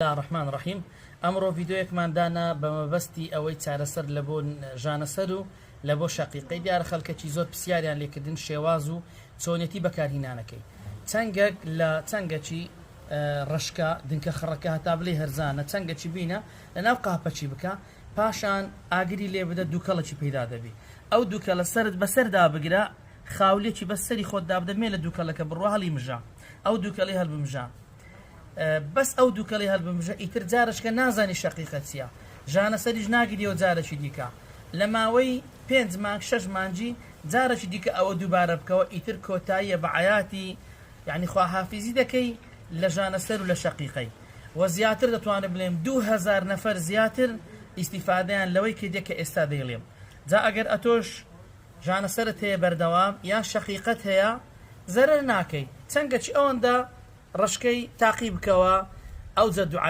اللە الرحمن الرحیم ئەمڕۆ ڤیدیۆیەکمان دانا بە مەبەستی ئەوەی چارەسەر لە بۆ ژانەسەر و لە بۆ شەقیقەی دیارە خەلکەکی زۆر پرسیاریان لێکردن شێواز و چۆنیەتی بەکارهینانەکەی چەنگەک لە چەنگەکی ڕەشکە دنکە خڕەکە هەتا بلێ هەرزانە چەنگەکی بینە لە ناو قاپەکی بکە پاشان ئاگری لێ بدە دووکەڵێکی پەیدا دەبی ئەو دووکەڵە سەرت بەسەردا بگرە خاولێکی بەس سەری خۆت دابدە مێ لە دووکەڵەکە بڕوا هەڵی مژە ئەو دووکەڵی هەڵبمژە بەس ئەو دوکەڵی هەلبمژە ئیتر جارەشکە نازانی شەقیقە چیە ژانەسەریش ناگریەوە جارەکی دیکە لە ماوەی پێنج مانگ شەش مانگی جارەکی دیکە ئەوە دووبارە بکەوە ئیتر کۆتاییە بە عەیاتی یانی خواحافیزی دەکەی لە ژانەسەر و لە شەقیقەی وە زیاتر دەتوانم بلێم 2000 نەفەر زیاتر ئیستیفادەیان لەوەی کردیە کە ئێستا دەیڵێم جا ئەگەر ئەتۆش ژانەسەرت هەیە بەردەوام یان شەقیقەت هەیە زەرەر ناکەی چەنگەکی ئەوەندە ڕەشکەی تاقی بکەوە ئەوجە دوعای.